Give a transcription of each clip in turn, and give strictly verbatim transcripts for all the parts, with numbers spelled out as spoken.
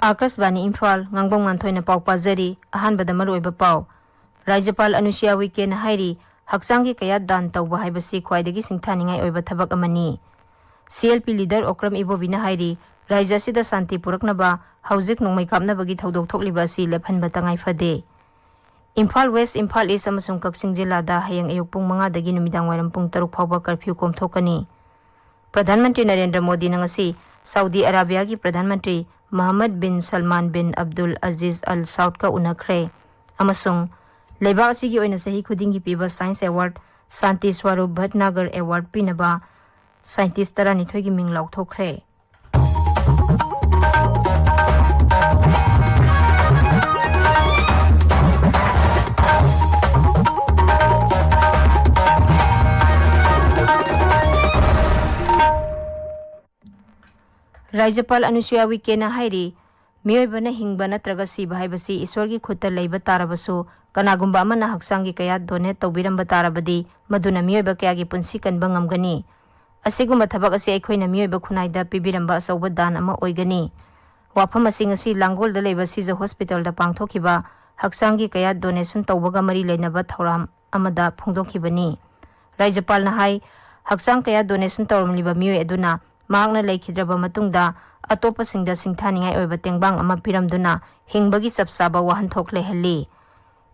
ꯑꯥꯀꯥꯁꯕꯥꯅꯤ ꯏꯝꯐꯥꯜ, ꯉꯥꯡꯕꯝ ꯉꯥꯟꯊꯣꯏꯅ ꯄꯥꯎ ꯄꯥꯖꯔꯤ꯫ ꯑꯍꯥꯟꯕꯗ ꯃꯔꯨꯑꯣꯏꯕ ꯄꯥꯎ꯫ ꯔꯥꯖ꯭ꯌꯄꯥꯜ ꯑꯅꯨꯁꯨꯌꯥ ꯎꯏꯀꯦꯅ ꯍꯥꯏꯔꯤ, ꯍꯛꯆꯥꯡꯒꯤ ꯀꯌꯥꯠ ꯗꯥꯟ ꯇꯧꯕ ꯍꯥꯏꯕꯁꯤ ꯈ꯭ꯋꯥꯏꯗꯒꯤ ꯁꯤꯡꯊꯥꯅꯤꯡꯉꯥꯏ ꯑꯣꯏꯕ ꯊꯕꯛ ꯑꯃꯅꯤ꯫ C L P leader Okram ꯏꯕꯣꯕꯤꯅ ꯍꯥꯏꯔꯤ, ꯔꯥꯖ꯭ꯌ ꯑꯁꯤꯗ ꯁꯥꯟꯇꯤ ꯄꯨꯔꯛꯅꯕ ꯍꯧꯖꯤꯛ ꯅꯣꯡꯃꯩ ꯀꯥꯞꯅꯕꯒꯤ ꯊꯧꯗꯣꯛ ꯊꯣꯛꯂꯤꯕ ꯑꯁꯤ ꯂꯦꯞꯍꯟꯕ ꯇꯉꯥꯏ ꯐꯗꯦ꯫ ꯏꯝꯐꯥꯜ ꯋꯦꯁ, ꯏꯝꯐꯥꯜ ꯏꯁ ꯑꯃꯁꯨꯡ ꯀꯛꯆꯤꯡ ꯖꯤꯂꯥꯗ ꯍꯌꯦꯡ ꯑꯌꯨꯛ ꯄꯨꯡ ꯃꯉꯥꯗꯒꯤ ꯅꯨꯃꯤꯗꯥꯡ ꯋꯥꯏꯔꯝ ꯄꯨꯡ ꯇꯔꯨꯛ ꯐꯥꯎꯕ ꯀꯔꯐ꯭ꯌꯨ ꯀꯣꯝꯊꯣꯛꯀꯅꯤ꯫ ꯄ꯭ꯔꯙꯥꯟ ꯃꯟꯇ꯭ꯔꯤ ꯅꯔꯦꯟꯗ꯭ꯔ ꯃꯣꯗꯤꯅ ꯉꯁꯤ ꯁꯥꯎꯗꯤ ꯑꯔꯥꯕꯤꯌꯥꯒꯤ ꯄ꯭ꯔꯙꯥꯟ ꯃꯟꯇ꯭ꯔꯤ ꯃꯍꯃꯗ ꯕꯤꯟ ꯁꯜꯃꯥꯟ ꯕꯤꯟ ꯑꯕꯗꯨꯜ ꯑꯖꯤꯖ ꯑꯜ ꯁꯥꯎꯗꯀ ꯎꯅꯈ꯭ꯔꯦ ꯑꯃꯁꯨꯡ ꯂꯩꯕꯥꯛ ꯑꯁꯤꯒꯤ ꯑꯣꯏꯅ ꯆꯍꯤ ꯈꯨꯗꯤꯡꯒꯤ ꯄꯤꯕ ꯁꯥꯏꯟꯁ ꯑꯦꯋꯥꯔꯗ ꯁꯥꯟꯇꯤ ꯁ꯭ꯋꯔꯨꯞ ꯚꯠꯅꯥꯒꯔ ꯑꯦꯋꯥꯔꯗ ꯄꯤꯅꯕ ꯁꯥꯏꯟꯇꯤꯁ ꯇꯔꯥꯅꯤꯊꯣꯏꯒꯤ ꯃꯤꯡ ꯂꯥꯎꯊꯣꯛꯈ꯭ꯔꯦ꯫ ꯔꯥꯖ꯭ꯌꯄꯥꯜ ꯑꯅꯨꯁꯨꯌꯥ ꯎꯏꯀꯦꯅ ꯍꯥꯏꯔꯤ, ꯃꯤꯑꯣꯏꯕꯅ ꯍꯤꯡꯕ ꯅꯠꯇ꯭ꯔꯒ ꯁꯤꯕ ꯍꯥꯏꯕꯁꯤ ꯏꯁ꯭ꯋꯔꯒꯤ ꯈꯨꯠꯇ ꯂꯩꯕ ꯇꯥꯔꯕꯁꯨ, ꯀꯅꯥꯒꯨꯝꯕ ꯑꯃꯅ ꯍꯛꯆꯥꯡꯒꯤ ꯀꯌꯥꯠ ꯗꯣꯅꯦꯠ ꯇꯧꯕꯤꯔꯝꯕ ꯇꯥꯔꯕꯗꯤ, ꯃꯗꯨꯅ ꯃꯤꯑꯣꯏꯕ ꯀꯌꯥꯒꯤ ꯄꯨꯟꯁꯤ ꯀꯟꯕ ꯉꯝꯒꯅꯤ꯫ ꯑꯁꯤꯒꯨꯝꯕ ꯊꯕꯛ ꯑꯁꯤ ꯑꯩꯈꯣꯏꯅ ꯃꯤꯑꯣꯏꯕ ꯈꯨꯟꯅꯥꯏꯗ ꯄꯤꯕꯤꯔꯝꯕ ꯑꯆꯧꯕ ꯗꯥꯟ ꯑꯃ ꯑꯣꯏꯒꯅꯤ꯫ ꯋꯥꯐꯝ ꯑꯁꯤ ꯉꯁꯤ ꯂꯥꯡꯒꯣꯜꯗ ꯂꯩꯕ ꯁꯤꯖ ꯍꯣꯁꯄꯤꯇꯥꯜꯗ ꯄꯥꯡꯊꯣꯛꯈꯤꯕ ꯍꯛꯆꯥꯡꯒꯤ ꯀꯌꯥꯠ ꯗꯣꯅꯦꯁꯟ ꯇꯧꯕꯒ ꯃꯔꯤ ꯂꯩꯅꯕ ꯊꯧꯔꯝ ꯑꯃꯗ ꯐꯣꯡꯗꯣꯛꯈꯤꯕꯅꯤ꯫ ꯔꯥꯖ꯭ꯌꯄꯥꯜꯅ ꯍꯥꯏ, ꯍꯛꯆꯥꯡ ꯀꯌꯥꯠ ꯗꯣꯅꯦꯁꯟ ꯇꯧꯔꯝꯂꯤꯕ ꯃꯤꯑꯣꯏ ꯑꯗꯨꯅ ꯃꯍꯥꯛꯅ ꯂꯩꯈꯤꯗ꯭ꯔꯕ ꯃꯇꯨꯡꯗ ꯑꯇꯣꯞꯄꯁꯤꯡꯗ ꯁꯤꯡꯊꯥꯅꯤꯡꯉꯥꯏ ꯑꯣꯏꯕ ꯇꯦꯡꯕꯥꯡ ꯑꯃ ꯄꯤꯔꯝꯗꯨꯅ ꯍꯤꯡꯕꯒꯤ ꯆꯞ ꯆꯥꯕ ꯋꯥꯍꯟꯊꯣꯛ ꯂꯩꯍꯜꯂꯤ꯫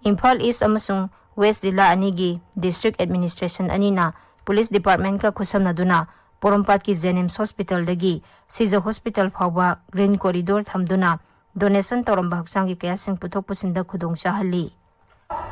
ꯏꯝꯐꯥꯜ ꯏꯁ꯭ꯠ ꯑꯃꯁꯨꯡ ꯋꯦꯁ꯭ꯠ ꯖꯤꯂꯥ ꯑꯅꯤꯒꯤ ꯗꯤꯁꯇ꯭ꯔꯤꯛ ꯑꯦꯗꯃꯤꯅꯤꯁꯇ꯭ꯔꯦꯁꯟ ꯑꯅꯤꯅ ꯄꯨꯂꯤꯁ ꯗꯤꯄꯥꯔꯠꯃꯦꯟꯠꯀ ꯈꯨꯠꯁꯝꯅꯗꯨꯅ ꯄꯣꯔꯣꯝꯄꯥꯠꯀꯤ ꯖꯦꯅꯤꯝꯁ ꯍꯣꯁꯄꯤꯇꯥꯜꯗꯒꯤ ꯁꯤꯖ ꯍꯣꯁꯄꯤꯇꯥꯜ ꯐꯥꯎꯕ ꯒ꯭ꯔꯤꯟ ꯀꯣꯔꯤꯗꯣꯔ ꯊꯝꯗꯨꯅ ꯗꯣꯅꯦꯁꯟ ꯇꯧꯔꯝꯕ ꯍꯛꯆꯥꯡꯒꯤ ꯀꯌꯥꯠꯁꯤꯡ ꯄꯨꯊꯣꯛ ꯄꯨꯁꯤꯟꯗ ꯈꯨꯗꯣꯡ ꯆꯥꯍꯜꯂꯤ꯫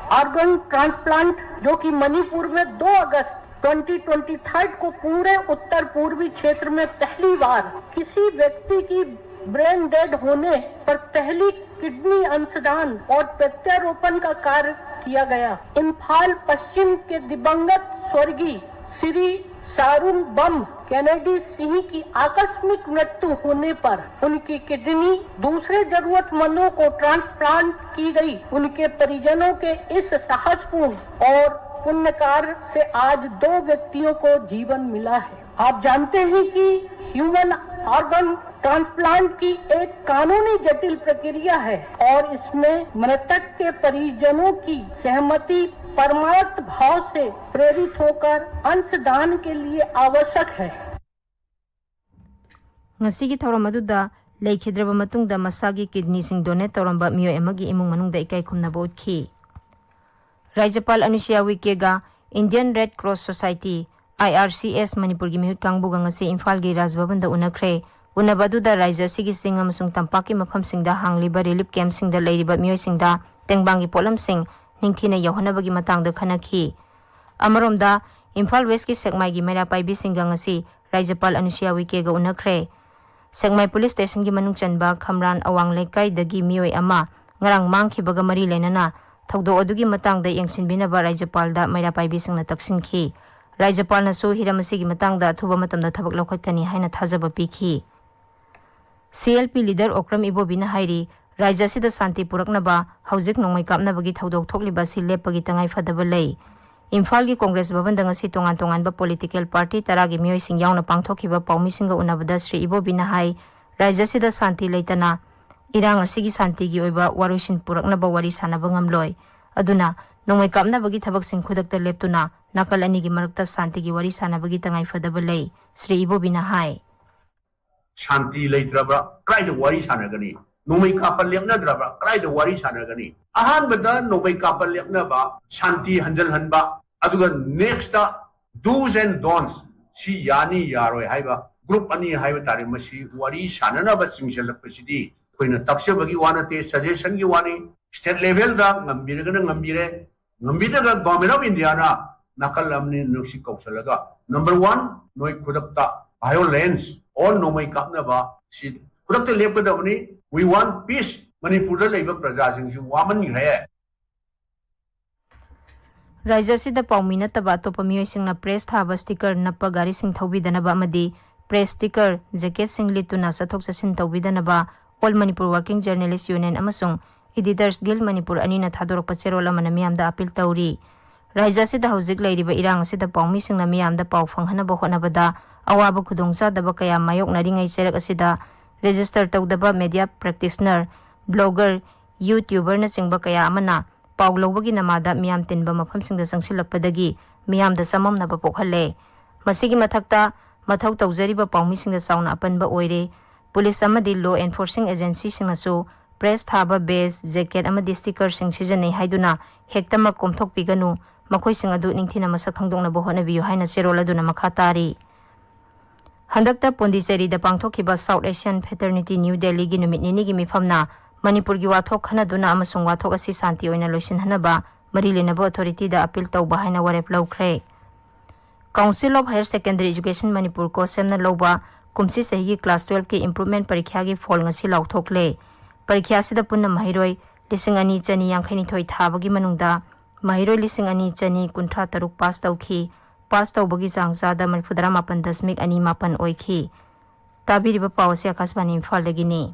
ऑर्गन ट्रांसप्लांट, जो कि मणिपुर में दो अगस्त ट्वेंटी ट्वेंटी थर्ड को पूरे उत्तर पूर्वी क्षेत्र में पहली बार किसी व्यक्ति की ब्रेन डेड होने पर पहली किडनी अंशदान और प्रत्यारोपण का कार्य किया गया। इम्फाल पश्चिम के दिवंगत स्वर्गीय श्री सारुण बम केनेडी सिंह की आकस्मिक मृत्यु होने पर उनकी किडनी दूसरे जरूरतमंदों को ट्रांसप्लांट की गई। उनके परिजनों के इस साहसपूर्ण और पुण्य कार्य से आज दो व्यक्तियों को जीवन मिला है। आप जानते हैं कि ह्यूमन ऑर्गन ट्रांसप्लांट की एक कानूनी जटिल प्रक्रिया है और इसमें मृतक के परिजनों की सहमति परमार्थ भाव से प्रेरित होकर अंशदान के लिए आवश्यक है। ꯉꯁꯤꯒꯤ ꯊꯧꯔꯝ ꯑꯗꯨꯗ ꯂꯩꯈꯤꯗ꯭ꯔꯕ ꯃꯇꯨꯡꯗ ꯃꯁꯥꯒꯤ ꯀꯤꯗꯅꯤꯁꯤꯡ ꯗꯣꯅꯦꯠ ꯇꯧꯔꯝꯕ ꯃꯤꯑꯣꯏ ꯑꯃꯒꯤ ꯏꯃꯨꯡ ꯃꯅꯨꯡꯗ ꯏꯀꯥꯏ ꯈꯨꯝꯅꯕ ꯎꯠꯈꯤ꯫ ꯔꯥꯖ꯭ꯌꯄꯥꯜ ꯑꯅꯨꯁꯨꯏꯌꯥ ꯎꯏꯀꯦꯒ Indian Red Cross Society, I R C S, ꯃꯅꯤꯄꯨꯔꯒꯤ ꯃꯤꯍꯨꯠ ꯀꯥꯡꯕꯨꯒ ꯉꯁꯤ ꯏꯝꯐꯥꯜꯒꯤ ꯔꯥꯖ ꯚꯕꯟꯗ ꯎꯅꯈ꯭ꯔꯦ꯫ ꯎꯅꯕ ꯑꯗꯨꯗ ꯔꯥꯖ꯭ꯌ ꯑꯁꯤꯒꯤ ꯆꯤꯡ ꯑꯃꯁꯨꯡ ꯇꯝꯄꯥꯛꯀꯤ ꯃꯐꯝꯁꯤꯡꯗ ꯍꯥꯡꯂꯤꯕ ꯔꯤꯂꯤꯐ ꯀꯦꯝꯞꯁꯤꯡꯗ ꯂꯩꯔꯤꯕ ꯃꯤꯑꯣꯏꯁꯤꯡꯗ ꯇꯦꯡꯕꯥꯡꯒꯤ ꯄꯣꯠꯂꯝꯁꯤꯡ ꯅꯤꯡꯊꯤꯅ ꯌꯧꯍꯟꯅꯕꯒꯤ ꯃꯇꯥꯡꯗ ꯈꯟꯅꯈꯤ꯫ ꯑꯃꯔꯣꯝꯗ, ꯏꯝꯐꯥꯜ ꯋꯦꯁꯀꯤ ꯁꯦꯛꯃꯥꯏꯒꯤ ꯃꯩꯔꯥ ꯄꯥꯏꯕꯤꯁꯤꯡꯒ ꯉꯁꯤ ꯔꯥꯖ꯭ꯌꯄꯥꯜ ꯑꯅꯨꯁꯨꯏꯌꯥ ꯎꯏꯀꯦꯒ ꯎꯅꯈ꯭ꯔꯦ꯫ ꯁꯦꯛꯃꯥꯏ ꯄꯨꯂꯤꯁ ꯁ꯭ꯇꯦꯁꯟꯒꯤ ꯃꯅꯨꯡ ꯆꯟꯕ ꯈꯝꯔꯥꯟ ꯑꯋꯥꯡ ꯂꯩꯀꯥꯏꯗꯒꯤ ꯃꯤꯑꯣꯏ ꯑꯃ ꯉꯔꯥꯡ ꯃꯥꯡꯈꯤꯕꯒ ꯃꯔꯤ ꯂꯩꯅꯅ ꯊꯧꯗꯣꯛ ꯑꯗꯨꯒꯤ ꯃꯇꯥꯡꯗ ꯌꯦꯡꯁꯤꯟꯕꯤꯅꯕ ꯔꯥꯖ꯭ꯌꯄꯥꯜꯗ ꯃꯩꯔꯥ ꯄꯥꯏꯕꯤꯁꯤꯡꯅ ꯇꯛꯁꯤꯟꯈꯤ꯫ ꯔꯥꯖ꯭ꯌꯄꯥꯜꯅꯁꯨ ꯍꯤꯔꯝ ꯑꯁꯤꯒꯤ ꯃꯇꯥꯡꯗ ꯑꯊꯨꯕ ꯃꯇꯝꯗ ꯊꯕꯛ ꯂꯧꯈꯠꯀꯅꯤ ꯍꯥꯏꯅ ꯊꯥꯖꯕ ꯄꯤꯈꯤ꯫ C L P leader Okram ꯏꯕꯣꯕꯤꯅ ꯍꯥꯏꯔꯤ, ꯔꯥꯖ꯭ꯌ ꯑꯁꯤꯗ ꯁꯥꯟꯇꯤ ꯄꯨꯔꯛꯅꯕ ꯍꯧꯖꯤꯛ ꯅꯣꯡꯃꯩ ꯀꯥꯞꯅꯕꯒꯤ ꯊꯧꯗꯣꯛ ꯊꯣꯛꯂꯤꯕ ꯑꯁꯤ ꯂꯦꯞꯄꯒꯤ ꯇꯉꯥꯏ ꯐꯗꯕ ꯂꯩ꯫ ꯏꯝꯐꯥꯜꯒꯤ ꯀꯣꯡꯒ꯭ꯔꯦꯁ ꯚꯕꯟꯗ ꯉꯁꯤ ꯇꯣꯉꯥꯟ ꯇꯣꯉꯥꯟꯕ ꯄꯣꯂꯤꯇꯤꯀꯦꯜ ꯄꯥꯔꯇꯤ ꯇꯔꯥꯒꯤ ꯃꯤꯑꯣꯏꯁꯤꯡ ꯌꯥꯎꯅ ꯄꯥꯡꯊꯣꯛꯈꯤꯕ ꯄꯥꯎꯃꯤꯁꯤꯡꯒ ꯎꯅꯕꯗ ꯁ꯭ꯔꯤ ꯏꯕꯣꯕꯤꯅ ꯍꯥꯏ, ꯔꯥꯖ꯭ꯌ ꯑꯁꯤꯗ ꯁꯥꯟꯇꯤ ꯂꯩꯇꯅ ꯏꯔꯥꯡ ꯑꯁꯤꯒꯤ ꯁꯥꯟꯇꯤꯒꯤ ꯑꯣꯏꯕ ꯋꯥꯔꯣꯏꯁꯤꯟ ꯄꯨꯔꯛꯅꯕ ꯋꯥꯔꯤ ꯁꯥꯟꯅꯕ ꯉꯝꯂꯣꯏ꯫ ꯑꯗꯨꯅ ꯅꯣꯡꯃꯩ ꯀꯥꯞꯅꯕꯒꯤ ꯊꯕꯛꯁꯤꯡ ꯈꯨꯗꯛꯇ ꯂꯦꯞꯇꯨꯅ ꯅꯥꯀꯜ ꯑꯅꯤꯒꯤ ꯃꯔꯛꯇ ꯁꯥꯟꯇꯤꯒꯤ ꯋꯥꯔꯤ ꯁꯥꯟꯅꯕꯒꯤ ꯇꯉꯥꯏ ꯐꯗꯕ ꯂꯩ, ꯁ꯭ꯔꯤ ꯏꯕꯣꯕꯤꯅ ꯍꯥꯏ꯫ ꯁꯥꯟꯇꯤ ꯂꯩꯇ꯭ꯔꯕ ꯀꯗꯥꯏꯗ ꯋꯥꯔꯤ ꯁꯥꯟꯅꯒꯅꯤ? ꯅꯣꯡꯃꯩ ꯀꯥꯞꯄ ꯂꯦꯞꯅꯗ꯭ꯔꯕ ꯀꯗꯥꯏꯗ ꯋꯥꯔꯤ ꯁꯥꯟꯅꯒꯅꯤ? ꯑꯍꯥꯟꯕꯗ ꯅꯣꯡꯃꯩ ꯀꯥꯞꯄ ꯂꯦꯞꯅꯕ, ꯁꯥꯟꯇꯤ ꯍꯟꯖꯤꯜꯍꯟꯕ, ꯑꯗꯨꯒ ꯅꯦꯛꯁꯇ do's and don'ts, ꯁꯤ ꯌꯥꯅꯤ ꯌꯥꯔꯣꯏ ꯍꯥꯏꯕ ꯒ꯭ꯔꯨꯞ ꯑꯅꯤ ꯍꯥꯏꯕ ꯇꯥꯔꯦ, ꯃꯁꯤ ꯋꯥꯔꯤ ꯁꯥꯟꯅꯅꯕ ꯆꯤꯡꯁꯤꯜꯂꯛꯄꯁꯤꯗꯤ ꯑꯩꯈꯣꯏꯅ ꯇꯥꯛꯆꯕꯒꯤ ꯋꯥ ꯅꯠꯇꯦ, ꯁꯖꯦꯁꯟꯒꯤ ꯋꯥꯅꯤ꯫ ꯁ꯭ꯇꯦꯠ ꯂꯦꯚꯦꯜꯗ ꯉꯝꯕꯤꯔꯒꯅ ꯉꯝꯕꯤꯔꯦ, ꯉꯝꯕꯤꯗ꯭ꯔꯒ Government of Indiaꯅ ꯅꯥꯀꯜ ꯑꯃꯅꯤ ꯅꯨꯡꯁꯤ ꯀꯧꯁꯜꯂꯒ, number one, ꯅꯣꯏ ꯈꯨꯗꯛꯇ violence or ꯅꯣꯡꯃꯩ ꯀꯥꯞꯅꯕ ꯁꯤ ꯈꯨꯗꯛꯇ ꯂꯦꯞꯀꯗꯕꯅꯤ꯫ We want peace꯫ ꯃꯅꯤꯄꯨꯔꯗ ꯂꯩꯕ ꯄ꯭ꯔꯖꯥꯁꯤꯡꯁꯤ ꯋꯥꯃꯟꯈ꯭ꯔꯦ꯫ ꯔꯥꯖ꯭ꯌ ꯑꯁꯤꯗ ꯄꯥꯎꯃꯤ ꯅꯠꯇꯕ ꯑꯇꯣꯞꯄ ꯃꯤꯑꯣꯏꯁꯤꯡꯅ ꯄ꯭ꯔꯦꯁ ꯊꯥꯕ ꯁ꯭ꯇꯤꯀꯔ ꯅꯞꯄ ꯒꯥꯔꯤꯁꯤꯡ ꯊꯧꯕꯤꯗꯅꯕ ꯑꯃꯗꯤ ꯄ꯭ꯔꯦꯁ ꯁ꯭ꯇꯤꯀꯔ, ꯖꯦꯀꯦꯠꯁꯤꯡ ꯂꯤꯠꯇꯨꯅ ꯆꯠꯊꯣꯛ ꯆꯠꯁꯤꯟ ꯇꯧꯕꯤꯗꯅꯕ All Manipur Working Journalist Union ꯑꯃꯁꯨꯡ Editors Guild ꯃꯅꯤꯄꯨꯔ ꯑꯅꯤꯅ ꯊꯥꯗꯣꯔꯛꯄ ꯆꯦꯔꯣꯜ ꯑꯃꯅ ꯃꯤꯌꯥꯝꯗ ꯑꯥꯄꯤꯜ ꯇꯧꯔꯤ꯫ ꯔꯥꯖ꯭ꯌ ꯑꯁꯤꯗ ꯍꯧꯖꯤꯛ ꯂꯩꯔꯤꯕ ꯏꯔꯥꯡ ꯑꯁꯤꯗ ꯄꯥꯎꯃꯤꯁꯤꯡꯅ ꯃꯤꯌꯥꯝꯗ ꯄꯥꯎ ꯐꯪꯍꯟꯅꯕ ꯍꯣꯠꯅꯕꯗ ꯑꯋꯥꯕ ꯈꯨꯗꯣꯡꯆꯥꯗꯕ ꯀꯌꯥ ꯃꯥꯌꯣꯛꯅꯔꯤꯉꯩ ꯆꯩꯔꯛ ꯑꯁꯤꯗ register ꯇꯧꯗꯕ media practitioner, blogger, YouTuberꯅꯆꯤꯡꯕ ꯀꯌꯥ ꯑꯃꯅ ꯄꯥꯎ ꯂꯧꯕꯒꯤ ꯅꯃꯥꯗ ꯃꯤꯌꯥꯝ ꯇꯤꯟꯕ ꯃꯐꯝꯁꯤꯡꯗ ꯆꯪꯁꯤꯜꯂꯛꯄꯗꯒꯤ ꯃꯤꯌꯥꯝꯗ ꯆꯃꯝꯅꯕ ꯄꯣꯛꯍꯜꯂꯦ꯫ ꯃꯁꯤꯒꯤ ꯃꯊꯛꯇ, ꯃꯊꯧ ꯇꯧꯖꯔꯤꯕ ꯄꯥꯎꯃꯤꯁꯤꯡꯗ ꯆꯥꯎꯅ ꯑꯄꯟꯕ ꯑꯣꯏꯔꯦ꯫ ꯄꯨꯂꯤꯁ ꯑꯃꯗꯤ law enforcing agencyꯁꯤꯡꯅꯁꯨ press ꯊꯥꯕ badge, jacket ꯑꯃꯗꯤ stickerꯁꯤꯡ ꯁꯤꯖꯤꯟꯅꯩ ꯍꯥꯏꯗꯨꯅ ꯍꯦꯛꯇꯃꯛ ꯀꯣꯝꯊꯣꯛꯄꯤꯒꯅꯨ, ꯃꯈꯣꯏꯁꯤꯡ ꯑꯗꯨ ꯅꯤꯡꯊꯤꯅ ꯃꯁꯛ ꯈꯪꯗꯣꯛꯅꯕ ꯍꯣꯠꯅꯕꯤꯌꯨ ꯍꯥꯏꯅ ꯆꯦꯔꯣꯜ ꯑꯗꯨꯅ ꯃꯈꯥ ꯇꯥꯔꯤ꯫ ꯍꯟꯗꯛꯇ ꯄꯣꯟꯗꯤꯆꯦꯔꯤꯗ ꯄꯥꯡꯊꯣꯛꯈꯤꯕ South Asian Fraternity New Delhiꯒꯤ ꯅꯨꯃꯤꯠ ꯅꯤꯅꯤꯒꯤ ꯃꯤꯐꯝꯅ ꯃꯅꯤꯄꯨꯔꯒꯤ ꯋꯥꯊꯣꯛ ꯈꯟꯅꯗꯨꯅ ꯑꯃꯁꯨꯡ ꯋꯥꯊꯣꯛ ꯑꯁꯤ ꯁꯥꯟꯇꯤ ꯑꯣꯏꯅ ꯂꯣꯏꯁꯤꯟꯍꯟꯅꯕ ꯃꯔꯤ ꯂꯩꯅꯕ authorityꯗ appeal ꯇꯧꯕ ꯍꯥꯏꯅ ꯋꯥꯔꯦꯞ ꯂꯧꯈ꯭ꯔꯦ꯫ Council of Higher Secondary Education Manipur, COHSEMꯅ ꯂꯧꯕ ꯀꯨꯝꯁꯤ ꯆꯍꯤꯒꯤ class twelveꯀꯤ improvement ꯄꯔꯤꯈ꯭ꯌꯥꯒꯤ ꯐꯣꯜ ꯉꯁꯤ ꯂꯥꯎꯊꯣꯛꯂꯦ꯫ ꯄꯔꯤꯈ꯭ꯌꯥꯁꯤꯗ ꯄꯨꯟꯅ ꯃꯍꯩꯔꯣꯏ ꯂꯤꯁꯤꯡ ꯑꯅꯤ ꯆꯅꯤ ꯌꯥꯡꯈꯩ ꯅꯤꯊꯣꯏ ꯊꯥꯕꯒꯤ ꯃꯅꯨꯡꯗ ꯃꯍꯩꯔꯣꯏ ꯂꯤꯁꯤꯡ ꯑꯅꯤ ꯆꯅꯤ ꯀꯨꯟꯊ꯭ꯔꯥ ꯇꯔꯨꯛ ꯄꯥꯁ ꯇꯧꯈꯤ꯫ ꯄꯥꯁ ꯇꯧꯕꯒꯤ ꯆꯥꯡ ꯆꯥꯗ ꯃꯔꯤꯐꯨ ꯇꯔꯥ ꯃꯥꯄꯟ ꯗꯁꯃꯤꯛ ꯑꯅꯤ ꯃꯥꯄꯟ ꯑꯣꯏꯈꯤ꯫ ꯇꯥꯕꯤꯔꯤꯕ ꯄꯥꯎ ꯑꯁꯤ ꯑꯀꯥꯁꯕꯥꯅꯤ ꯏꯝꯐꯥꯜꯗꯒꯤꯅꯤ꯫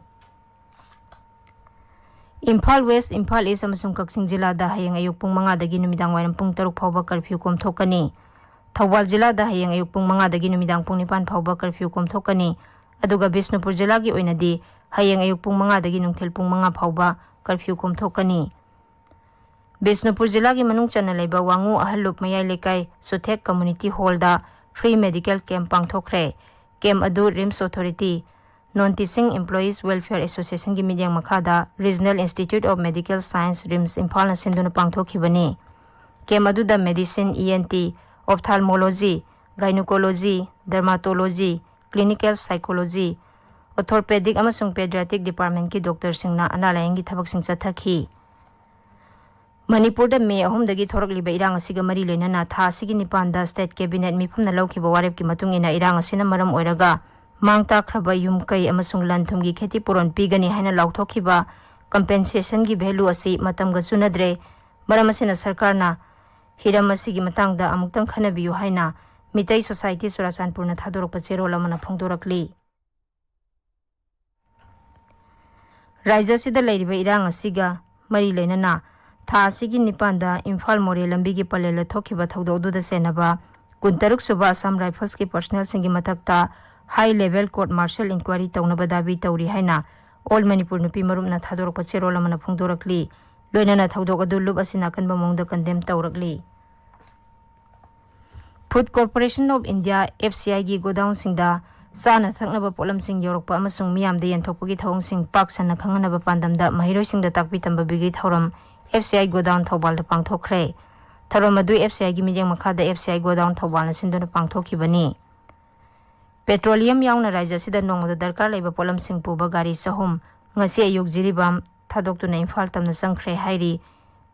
ꯏꯝꯐꯥꯜ ꯋꯦꯁ, ꯏꯝꯐꯥꯜ ꯏꯁ ꯑꯃꯁꯨꯡ ꯀꯛꯆꯤꯡ ꯖꯤꯂꯥꯗ ꯍꯌꯦꯡ ꯑꯌꯨꯛ ꯄꯨꯡ ꯃꯉꯥꯗꯒꯤ ꯅꯨꯃꯤꯗꯥꯡ ꯋꯥꯏꯔꯝ ꯄꯨꯡ ꯇꯔꯨꯛ ꯐꯥꯎꯕ ꯀꯔꯐ꯭ꯌꯨ ꯀꯣꯝꯊꯣꯛꯀꯅꯤ꯫ ꯊꯧꯕꯥꯜ ꯖꯤꯂꯥꯗ ꯍꯌꯦꯡ ꯑꯌꯨꯛ ꯄꯨꯡ ꯃꯉꯥꯗꯒꯤ ꯅꯨꯃꯤꯗꯥꯡ ꯄꯨꯡ ꯅꯤꯄꯥꯟ ꯐꯥꯎꯕ ꯀꯔꯐ꯭ꯌꯨ ꯀꯣꯝꯊꯣꯛꯀꯅꯤ꯫ ꯑꯗꯨꯒ ꯕꯤꯁꯅꯨꯄꯨꯔ ꯖꯤꯂꯥꯒꯤ ꯑꯣꯏꯅꯗꯤ ꯍꯌꯦꯡ ꯑꯌꯨꯛ ꯄꯨꯡ ꯃꯉꯥꯗꯒꯤ ꯅꯨꯡꯊꯤꯜ ꯄꯨꯡ ꯃꯉꯥ ꯐꯥꯎꯕ ꯀꯔꯐ꯭ꯌꯨ ꯀꯣꯝꯊꯣꯛꯀꯅꯤ꯫ ꯕꯤꯁꯅꯨꯄꯨꯔ ꯖꯤꯂꯥꯒꯤ ꯃꯅꯨꯡ ꯆꯟꯅ ꯂꯩꯕ ꯋꯥꯉꯨ ꯑꯍꯜꯂꯨꯞ ꯃꯌꯥꯏ ꯂꯩꯀꯥꯏ ꯁꯨꯊꯦꯛ community hallꯗ free medical camp ꯄꯥꯡꯊꯣꯛꯈ꯭ꯔꯦ꯫ Camp ꯑꯗꯨ RIMS Authority, Non Teaching Employees Welfare Associationꯒꯤ ꯃꯤꯠꯌꯦꯡ ꯃꯈꯥꯗ Regional Institute of Medical Science, RIMS ꯏꯝꯐꯥꯜꯅ ꯁꯤꯟꯗꯨꯅ ꯄꯥꯡꯊꯣꯛꯈꯤꯕꯅꯤ꯫ Camp ꯑꯗꯨꯗ medicine, ENT, ophthalmology, gynecology, dermatology, clinical psychology, orthopedic ꯑꯃꯁꯨꯡ pediatric departmentꯀꯤ doctorꯁꯤꯡꯅ ꯑꯅꯥ ꯂꯥꯌꯦꯡꯒꯤ ꯊꯕꯛꯁꯤꯡ ꯆꯠꯊꯈꯤ꯫ ꯃꯅꯤꯄꯨꯔꯗ ꯃꯦ ꯑꯍꯨꯝꯗꯒꯤ ꯊꯣꯔꯛꯂꯤꯕ ꯏꯔꯥꯡ ꯑꯁꯤꯒ ꯃꯔꯤ ꯂꯩꯅꯅ ꯊꯥ ꯑꯁꯤꯒꯤ ꯅꯤꯄꯥꯟꯗ state cabinet ꯃꯤꯐꯝꯅ ꯂꯧꯈꯤꯕ ꯋꯥꯔꯦꯞꯀꯤ ꯃꯇꯨꯡ ꯏꯟꯅ ꯏꯔꯥꯡ ꯑꯁꯤꯅ ꯃꯔꯝ ꯑꯣꯏꯔꯒ ꯃꯥꯡ ꯇꯥꯛꯈ꯭ꯔꯕ ꯌꯨꯝ ꯀꯩ ꯑꯃꯁꯨꯡ ꯂꯟ ꯊꯨꯝꯒꯤ ꯈꯦꯇꯤ ꯄꯨꯔꯣꯟ ꯄꯤꯒꯅꯤ ꯍꯥꯏꯅ ꯂꯥꯎꯊꯣꯛꯈꯤꯕ compensationꯒꯤ value ꯑꯁꯤ ꯃꯇꯝꯒ ꯆꯨꯅꯗ꯭ꯔꯦ꯫ ꯃꯔꯝ ꯑꯁꯤꯅ ꯁꯔꯀꯥꯔꯅ ꯍꯤꯔꯝ ꯑꯁꯤꯒꯤ ꯃꯇꯥꯡꯗ ꯑꯃꯨꯛꯇꯪ ꯈꯟꯅꯕꯤꯌꯨ ꯍꯥꯏꯅ ꯃꯤꯇꯩ society ꯆꯨꯔꯥꯆꯥꯟꯄꯨꯔꯅ ꯊꯥꯗꯣꯔꯛꯄ ꯆꯦꯔꯣꯜ ꯑꯃꯅ ꯐꯣꯡꯗꯣꯔꯛꯂꯤ꯫ ꯔꯥꯖ꯭ꯌ ꯑꯁꯤꯗ ꯂꯩꯔꯤꯕ ꯏꯔꯥꯡ ꯑꯁꯤꯒ ꯃꯔꯤ ꯂꯩꯅꯅ ꯊꯥ ꯑꯁꯤꯒꯤ ꯅꯤꯄꯥꯟꯗ ꯏꯝꯐꯥꯜ ꯃꯣꯔꯦ ꯂꯝꯕꯤꯒꯤ ꯄꯂꯦꯜꯗ ꯊꯣꯛꯈꯤꯕ ꯊꯧꯗꯣꯛ ꯑꯗꯨꯗ ꯆꯦꯟꯅꯕ ꯀꯨꯟꯇꯔꯨꯛ ꯁꯨꯕ Assam Riflesꯀꯤ personnelꯁꯤꯡꯒꯤ ꯃꯊꯛꯇ High Level Court Martial Inquiry ꯇꯧꯅꯕ ꯗꯥꯕꯤ ꯇꯧꯔꯤ ꯍꯥꯏꯅ All Manipur ꯅꯨꯄꯤ ꯃꯔꯨꯞꯅ ꯊꯥꯗꯣꯔꯛꯄ ꯆꯦꯔꯣꯜ ꯑꯃꯅ ꯐꯣꯡꯗꯣꯔꯛꯂꯤ꯫ ꯂꯣꯏꯅꯅ ꯊꯧꯗꯣꯛ ꯑꯗꯨ ꯂꯨꯞ ꯑꯁꯤꯅ ꯑꯀꯟꯕ ꯃꯑꯣꯡꯗ condemn ꯇꯧꯔꯛꯂꯤ꯫ Food Corporation of India, F C I, ꯒꯤ ꯒꯣꯗꯥꯎꯟꯁꯤꯡꯗ ꯆꯥꯅ ꯊꯛꯅꯕ ꯄꯣꯠꯂꯝꯁꯤꯡ ꯌꯧꯔꯛꯄ ꯑꯃꯁꯨꯡ ꯃꯤꯌꯥꯝꯗ ꯌꯦꯟꯊꯣꯛꯄꯒꯤ ꯊꯧꯑꯣꯡꯁꯤꯡ ꯄꯥꯛ ꯁꯟꯅ ꯈꯪꯍꯟꯅꯕ ꯄꯥꯟꯗꯝꯗ ꯃꯍꯩꯔꯣꯏꯁꯤꯡꯗ ꯇꯥꯛꯄꯤ ꯇꯝꯕꯤꯕꯒꯤ ꯊꯧꯔꯝ F C I ꯒꯣꯗꯥꯎꯟ ꯊꯧꯕꯥꯜꯗ ꯄꯥꯡꯊꯣꯛꯈ꯭ꯔꯦ꯫ ꯊꯧꯔꯝ ꯑꯗꯨ F C I ꯒꯤ ꯃꯤꯠꯌꯦꯡ ꯃꯈꯥꯗ F C I ꯒꯣꯗꯥꯎꯟ ꯊꯧꯕꯥꯜꯅ ꯁꯤꯟꯗꯨꯅ ꯄꯥꯡꯊꯣꯛꯈꯤꯕꯅꯤ꯫ ꯄꯦꯇ꯭ꯔꯣꯂꯤꯌꯝ ꯌꯥꯎꯅ ꯔꯥꯖ꯭ꯌ ꯑꯁꯤꯗ ꯅꯣꯡꯃꯗ ꯗꯔꯀꯥꯔ ꯂꯩꯕ ꯄꯣꯠꯂꯝꯁꯤꯡ ꯄꯨꯕ ꯒꯥꯔꯤ ꯆꯍꯨꯝ ꯉꯁꯤ ꯑꯌꯨꯛ ꯖꯤꯔꯤꯕꯥꯝ ꯊꯥꯗꯣꯛꯇꯨꯅ ꯏꯝꯐꯥꯜ ꯇꯝꯅ ꯆꯪꯈ꯭ꯔꯦ ꯍꯥꯏꯔꯤ꯫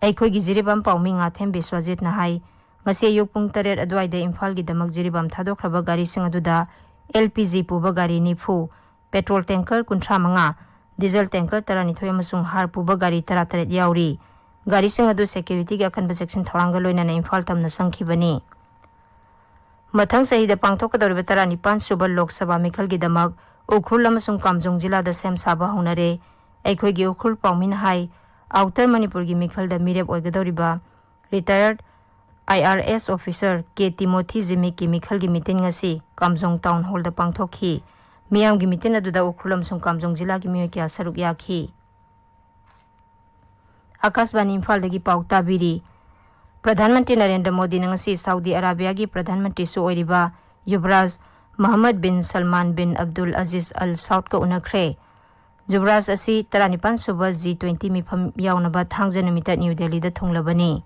ꯑꯩꯈꯣꯏꯒꯤ ꯖꯤꯔꯤꯕꯥꯝ ꯄꯥꯎꯃꯤ ꯉꯥꯊꯦꯝ ꯕꯤꯁ꯭ꯋꯥꯖꯤꯠꯅ ꯍꯥꯏ, ꯉꯁꯤ ꯑꯌꯨꯛ ꯄꯨꯡ ꯇꯔꯦꯠ ꯑꯗꯨꯋꯥꯏꯗ ꯏꯝꯐꯥꯜꯒꯤꯗꯃꯛ ꯖꯤꯔꯤꯕꯥꯝ ꯊꯥꯗꯣꯛꯈ꯭ꯔꯕ ꯒꯥꯔꯤꯁꯤꯡ ꯑꯗꯨꯗ L P G ꯄꯨꯕ ꯒꯥꯔꯤ ꯅꯤꯐꯨ, ꯄꯦꯇ꯭ꯔꯣꯜ ꯇꯦꯡꯀꯔ ꯀꯨꯟꯊ꯭ꯔꯥ ꯃꯉꯥ, ꯗꯤꯖꯜ ꯇꯦꯡꯀꯔ ꯇꯔꯥꯅꯤꯊꯣꯏ ꯑꯃꯁꯨꯡ ꯍꯥꯔ ꯄꯨꯕ ꯒꯥꯔꯤ ꯇꯔꯥꯇꯔꯦꯠ ꯌꯥꯎꯔꯤ꯫ ꯒꯥꯔꯤꯁꯤꯡ ꯑꯗꯨ ꯁꯦꯀ꯭ꯌꯨꯔꯤꯇꯤꯒꯤ ꯑꯀꯟꯕ ꯆꯦꯛꯁꯤꯟ ꯊꯧꯔꯥꯡꯒ ꯂꯣꯏꯅꯅ ꯏꯝꯐꯥꯜ ꯇꯝꯅ ꯆꯪꯈꯤꯕꯅꯤ꯫ ꯃꯊꯪ ꯆꯍꯤꯗ ꯄꯥꯡꯊꯣꯛꯀꯗꯧꯔꯤꯕ ꯇꯔꯥꯅꯤꯄꯥꯟ ꯁꯨꯕ ꯂꯣꯛ ꯁꯚꯥ ꯃꯤꯈꯜꯒꯤꯗꯃꯛ ꯎꯈ꯭ꯔꯨꯜ ꯑꯃꯁꯨꯡ ꯀꯥꯝꯖꯣꯡ ꯖꯤꯂꯥꯗ ꯁꯦꯝ ꯁꯥꯕ ꯍꯧꯅꯔꯦ꯫ ꯑꯩꯈꯣꯏꯒꯤ ꯎꯈ꯭ꯔꯨꯜ ꯄꯥꯎꯃꯤꯅ ꯍꯥꯏ, ꯑꯥꯎꯇꯔ ꯃꯅꯤꯄꯨꯔꯒꯤ ꯃꯤꯈꯜꯗ ꯃꯤꯔꯦꯞ ꯑꯣꯏꯒꯗꯧꯔꯤꯕ ꯔꯤꯇꯥꯌꯔꯗ I R S officer K ꯇꯤꯃꯣꯊꯤ ꯖꯤꯃꯤꯛꯀꯤ ꯃꯤꯈꯜꯒꯤ ꯃꯤꯇꯤꯟ ꯉꯁꯤ ꯀꯥꯝꯖꯣꯡ ꯇꯥꯎꯟ ꯍꯣꯜꯗ ꯄꯥꯡꯊꯣꯛꯈꯤ꯫ ꯃꯤꯌꯥꯝꯒꯤ ꯃꯤꯇꯤꯟ ꯑꯗꯨꯗ ꯎꯈ꯭ꯔꯨꯜ ꯑꯃꯁꯨꯡ ꯀꯥꯝꯖꯣꯡ ꯖꯤꯂꯥꯒꯤ ꯃꯤꯑꯣꯏ ꯀꯌꯥ ꯁꯔꯨꯛ ꯌꯥꯈꯤ꯫ ꯑꯥꯀꯥꯁꯕꯥꯅꯤ ꯏꯝꯐꯥꯜꯗꯒꯤ ꯄꯥꯎ ꯇꯥꯕꯤꯔꯤ꯫ ꯄ꯭ꯔꯙꯥꯟ ꯃꯟꯇ꯭ꯔꯤ ꯅꯔꯦꯟꯗ꯭ꯔ ꯃꯣꯗꯤꯅ ꯉꯁꯤ ꯁꯥꯎꯗꯤ ꯑꯔꯥꯕꯤꯌꯥꯒꯤ ꯄ꯭ꯔꯙꯥꯟ ꯃꯟꯇ꯭ꯔꯤꯁꯨ ꯑꯣꯏꯔꯤꯕ ꯌꯨꯕꯔꯥꯖ ꯃꯍꯝꯃꯗ ꯕꯤꯟ ꯁꯜꯃꯥꯟ ꯕꯤꯟ ꯑꯕꯗꯨꯜ ꯑꯖꯤꯖ ꯑꯜ ꯁꯥꯎꯗꯀ ꯎꯅꯈ꯭ꯔꯦ꯫ ꯌꯨꯕꯔꯥꯖ ꯑꯁꯤ ꯇꯔꯥꯅꯤꯄꯥꯟ ꯁꯨꯕ G twenty ꯃꯤꯐꯝ ꯌꯥꯎꯅꯕ ꯊꯥꯡꯖ ꯅꯨꯃꯤꯠꯇ ꯅ꯭ꯌꯨ ꯗꯦꯜꯂꯤꯗ ꯊꯨꯡꯂꯕꯅꯤ꯫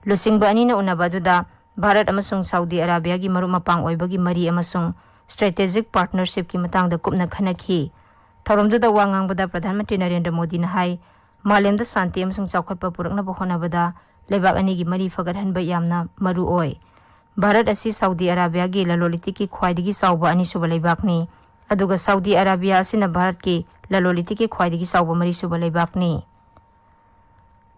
ꯂꯨꯆꯤꯡꯕ ꯑꯅꯤꯅ ꯎꯅꯕ ꯑꯗꯨꯗ ꯚꯥꯔꯠ ꯑꯃꯁꯨꯡ ꯁꯥꯎꯗꯤ ꯑꯔꯥꯕꯤꯌꯥꯒꯤ ꯃꯔꯨꯞ ꯃꯄꯥꯡ ꯑꯣꯏꯕꯒꯤ ꯃꯔꯤ ꯑꯃꯁꯨꯡ strategic partnership ꯀꯤ ꯃꯇꯥꯡꯗ ꯀꯨꯞꯅ ꯈꯟꯅꯈꯤ꯫ ꯊꯧꯔꯝꯗꯨꯗ ꯋꯥ ꯉꯥꯡꯕꯗ ꯄ꯭ꯔꯙꯥꯟ ꯃꯟꯇ꯭ꯔꯤ ꯅꯔꯦꯟꯗ꯭ꯔ ꯃꯣꯗꯤꯅ ꯍꯥꯏ, ꯃꯥꯂꯦꯝꯗ ꯁꯥꯟꯇꯤ ꯑꯃꯁꯨꯡ ꯆꯥꯎꯈꯠꯄ ꯄꯨꯔꯛꯅꯕ ꯍꯣꯠꯅꯕꯗ ꯂꯩꯕꯥꯛ ꯑꯅꯤꯒꯤ ꯃꯔꯤ ꯐꯒꯠꯍꯟꯕ ꯌꯥꯝꯅ ꯃꯔꯨ ꯑꯣꯏ꯫ ꯚꯥꯔꯠ ꯑꯁꯤ ꯁꯥꯎꯗꯤ ꯑꯔꯥꯕꯤꯌꯥꯒꯤ ꯂꯂꯣꯟ ꯏꯇꯤꯛꯀꯤ ꯈ꯭ꯋꯥꯏꯗꯒꯤ ꯆꯥꯎꯕ ꯑꯅꯤꯁꯨꯕ ꯂꯩꯕꯥꯛꯅꯤ, ꯑꯗꯨꯒ ꯁꯥꯎꯗꯤ ꯑꯔꯥꯕꯤꯌꯥ ꯑꯁꯤꯅ ꯚꯥꯔꯠꯀꯤ ꯂꯂꯣꯟ ꯏꯇꯤꯛꯀꯤ ꯈ꯭ꯋꯥꯏꯗꯒꯤ ꯆꯥꯎꯕ ꯃꯔꯤꯁꯨꯕ ꯂꯩꯕꯥꯛꯅꯤ꯫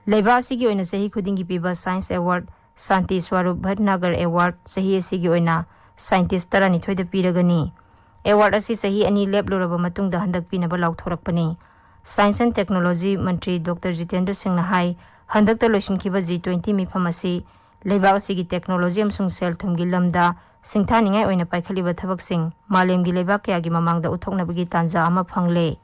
ꯂꯩꯕꯥꯛ ꯑꯁꯤꯒꯤ ꯑꯣꯏꯅ ꯆꯍꯤ ꯈꯨꯗꯤꯡꯒꯤ ꯄꯤꯕ Science Award, ꯁꯥꯟꯇꯤ ꯁ꯭ꯋꯔꯨꯞ ꯚꯠꯅꯥꯒꯔ Award ꯆꯍꯤ ꯑꯁꯤꯒꯤ ꯑꯣꯏꯅ scientist ꯇꯔꯥꯅꯤꯊꯣꯏꯗ ꯄꯤꯔꯒꯅꯤ꯫ Award ꯑꯁꯤ ꯆꯍꯤ ꯑꯅꯤ ꯂꯦꯞꯂꯨꯔꯕ ꯃꯇꯨꯡꯗ ꯍꯟꯗꯛ ꯄꯤꯅꯕ ꯂꯥꯎꯊꯣꯔꯛꯄꯅꯤ꯫ Science and Technology Mantri doctor Jitendra ꯁꯤꯡꯅ ꯍꯥꯏ, ꯍꯟꯗꯛꯇ ꯂꯣꯏꯁꯤꯟꯈꯤꯕ G twenty ꯃꯤꯐꯝ ꯑꯁꯤ ꯂꯩꯕꯥꯛ ꯑꯁꯤꯒꯤ ꯇꯦꯛꯅꯣꯂꯣꯖꯤ ꯑꯃꯁꯨꯡ ꯁꯦꯜ ꯊꯨꯝꯒꯤ ꯂꯝꯗ ꯁꯤꯡꯊꯥꯅꯤꯡꯉꯥꯏ ꯑꯣꯏꯅ ꯄꯥꯏꯈꯠꯂꯤꯕ ꯊꯕꯛꯁꯤꯡ ꯃꯥꯂꯦꯝꯒꯤ ꯂꯩꯕꯥꯛ ꯀꯌꯥꯒꯤ ꯃꯃꯥꯡꯗ ꯎꯠꯊꯣꯛꯅꯕꯒꯤ ꯇꯥꯟꯖꯥ ꯑꯃ ꯐꯪꯂꯦ꯫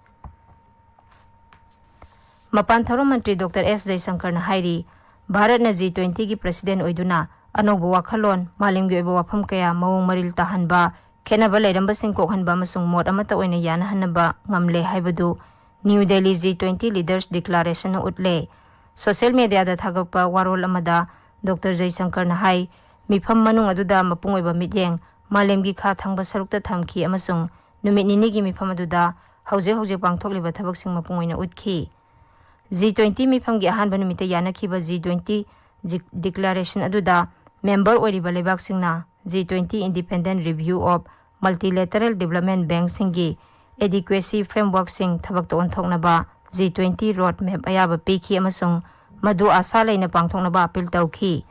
ꯃꯄꯥꯟ ꯊꯧꯔꯝ ꯃꯟꯇ꯭ꯔꯤ ꯗꯣꯛꯇꯔ ꯑꯦꯁ ꯖꯌꯁꯪꯀꯔꯅ ꯍꯥꯏꯔꯤ, ꯚꯥꯔꯠꯅ ꯖꯤ ꯇ꯭ꯋꯦꯟꯇꯤꯒꯤ ꯄ꯭ꯔꯁꯤꯗꯦꯟ ꯑꯣꯏꯗꯨꯅ ꯑꯅꯧꯕ ꯋꯥꯈꯜꯂꯣꯟ, ꯃꯥꯂꯦꯝꯒꯤ ꯑꯣꯏꯕ ꯋꯥꯐꯝ ꯀꯌꯥ ꯃꯑꯣꯡ ꯃꯔꯤꯜ ꯇꯥꯍꯟꯕ, ꯈꯦꯠꯅꯕ ꯂꯩꯔꯝꯕꯁꯤꯡ ꯀꯣꯛꯍꯟꯕ ꯑꯃꯁꯨꯡ ꯃꯣꯠ ꯑꯃꯠꯇ ꯑꯣꯏꯅ ꯌꯥꯅꯍꯟꯅꯕ ꯉꯝꯂꯦ ꯍꯥꯏꯕꯗꯨ new Delhi G twenty leaders ꯗꯤꯀ꯭ꯂꯥꯔꯦꯁꯟꯅ ꯎꯠꯂꯦ꯫ ꯁꯣꯁꯤꯌꯦꯜ ꯃꯤꯗꯤꯌꯥꯗ ꯊꯥꯒꯠꯄ ꯋꯥꯔꯣꯜ ꯑꯃꯗ ꯗꯣꯛꯇꯔ ꯖꯌꯁꯪꯀꯔꯅ ꯍꯥꯏ, ꯃꯤꯐꯝ ꯃꯅꯨꯡ ꯑꯗꯨꯗ ꯃꯄꯨꯡ ꯑꯣꯏꯕ ꯃꯤꯠꯌꯦꯡ ꯃꯥꯂꯦꯝꯒꯤ ꯈꯥ ꯊꯪꯕ ꯁꯔꯨꯛꯇ ꯊꯝꯈꯤ ꯑꯃꯁꯨꯡ ꯅꯨꯃꯤꯠ ꯅꯤꯅꯤꯒꯤ ꯃꯤꯐꯝ ꯑꯗꯨꯗ ꯍꯧꯖꯤꯛ ꯍꯧꯖꯤꯛ ꯄꯥꯡꯊꯣꯛꯂꯤꯕ ꯊꯕꯛꯁꯤꯡ ꯃꯄꯨꯡ ꯑꯣꯏꯅ ꯎꯠꯈꯤ꯫ ꯖꯤ ꯇ꯭ꯋꯦꯟꯇꯤ ꯃꯤꯐꯝꯒꯤ ꯑꯍꯥꯟꯕ ꯅꯨꯃꯤꯠꯇ ꯌꯥꯅꯈꯤꯕ ꯖꯤ ꯇ꯭ꯋꯦꯟꯇꯤ ꯗꯤꯀ꯭ꯂꯥꯔꯦꯁꯟ ꯑꯗꯨꯗ ꯃꯦꯝꯕꯔ ꯑꯣꯏꯔꯤꯕ ꯂꯩꯕꯥꯛꯁꯤꯡꯅ G twenty Independent Review of Multilateral Development Bankꯁꯤꯡꯒꯤ adequacy frameworkꯁꯤꯡ ꯊꯕꯛꯇ ꯑꯣꯟꯊꯣꯛꯅꯕ ꯖꯤ ꯇ꯭ꯋꯦꯟꯇꯤ ꯔꯣꯗ ꯃꯦꯞ ꯑꯌꯥꯕ ꯄꯤꯈꯤ ꯑꯃꯁꯨꯡ ꯃꯗꯨ ꯑꯥꯁꯥ ꯂꯩꯅ ꯄꯥꯡꯊꯣꯛꯅꯕ ꯑꯄꯤꯜ ꯇꯧꯈꯤ꯫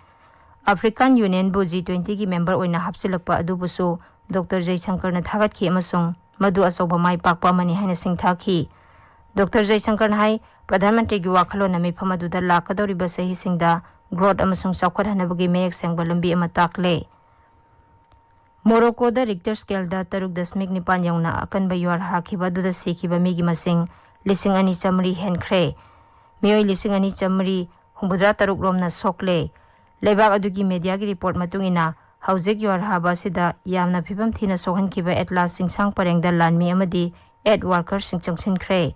ꯑꯐ꯭ꯔꯤꯀꯥꯟ ꯌꯨꯅꯤꯌꯟꯕꯨ ꯖꯤ ꯇ꯭ꯋꯦꯟꯇꯤꯒꯤ ꯃꯦꯝꯕꯔ ꯑꯣꯏꯅ ꯍꯥꯞꯆꯤꯜꯂꯛꯄ ꯑꯗꯨꯕꯨꯁꯨ ꯗꯣꯛꯇꯔ ꯖꯌꯁꯪꯀꯔꯅ ꯊꯥꯒꯠꯈꯤ ꯑꯃꯁꯨꯡ ꯃꯗꯨ ꯑꯆꯧꯕ ꯃꯥꯏ ꯄꯥꯛꯄ ꯑꯃꯅꯤ ꯍꯥꯏꯅ ꯁꯤꯡꯊꯥꯈꯤ꯫ ꯗꯣꯛꯇꯔ ꯖꯌꯁꯪꯀꯔꯅ ꯍꯥꯏ, ꯄ꯭ꯔꯙꯥꯟ ꯃꯟꯇ꯭ꯔꯤꯒꯤ ꯋꯥꯈꯜꯂꯣꯟꯅ ꯃꯤꯐꯝ ꯑꯗꯨꯗ ꯂꯥꯛꯀꯗꯧꯔꯤꯕ ꯆꯍꯤꯁꯤꯡꯗ ꯒ꯭ꯔꯣꯠ ꯑꯃꯁꯨꯡ ꯆꯥꯎꯈꯠꯍꯟꯅꯕꯒꯤ ꯃꯌꯦꯛ ꯁꯦꯡꯕ ꯂꯝꯕꯤ ꯑꯃ ꯇꯥꯛꯂꯦ꯫ ꯃꯣꯔꯣꯀꯣꯗ ꯔꯤꯛꯇꯔ ꯁ꯭ꯀꯦꯜꯗ ꯇꯔꯨꯛ ꯗꯁꯃꯤꯛ ꯅꯤꯄꯥꯟ ꯌꯧꯅ ꯑꯀꯟꯕ ꯌꯨꯍꯥꯔ ꯍꯥꯈꯤꯕ ꯑꯗꯨꯗ ꯁꯤꯈꯤꯕ ꯃꯤꯒꯤ ꯃꯁꯤꯡ ꯂꯤꯁꯤꯡ ꯑꯅꯤ ꯆꯥꯃꯔꯤ ꯍꯦꯟꯈ꯭ꯔꯦ꯫ ꯃꯤꯑꯣꯏ ꯂꯤꯁꯤꯡ ꯑꯅꯤ ꯆꯥꯃꯔꯤ ꯍꯨꯝꯐꯨꯇꯔꯥ ꯇꯔꯨꯛ ꯔꯣꯝꯅ ꯁꯣꯛꯂꯦ꯫ ꯂꯩꯕꯥꯛ ꯑꯗꯨꯒꯤ ꯃꯦꯗꯤꯌꯥꯒꯤ ꯔꯤꯄꯣꯔꯠ ꯃꯇꯨꯡ ꯏꯟꯅ, ꯍꯧꯖꯤꯛ ꯌꯨꯍꯥꯔ ꯍꯥꯕ ꯑꯁꯤꯗ ꯌꯥꯝꯅ ꯐꯤꯕꯝ ꯊꯤꯅ ꯁꯣꯛꯍꯟꯈꯤꯕ ꯑꯦꯠꯂꯥꯁ ꯆꯤꯡꯁꯥꯡ ꯄꯔꯦꯡꯗ ꯂꯥꯟꯃꯤ ꯑꯃꯗꯤ ꯑꯦꯗ ꯋꯥꯔꯀꯔꯁꯤꯡ ꯆꯪꯁꯤꯟꯈ꯭ꯔꯦ꯫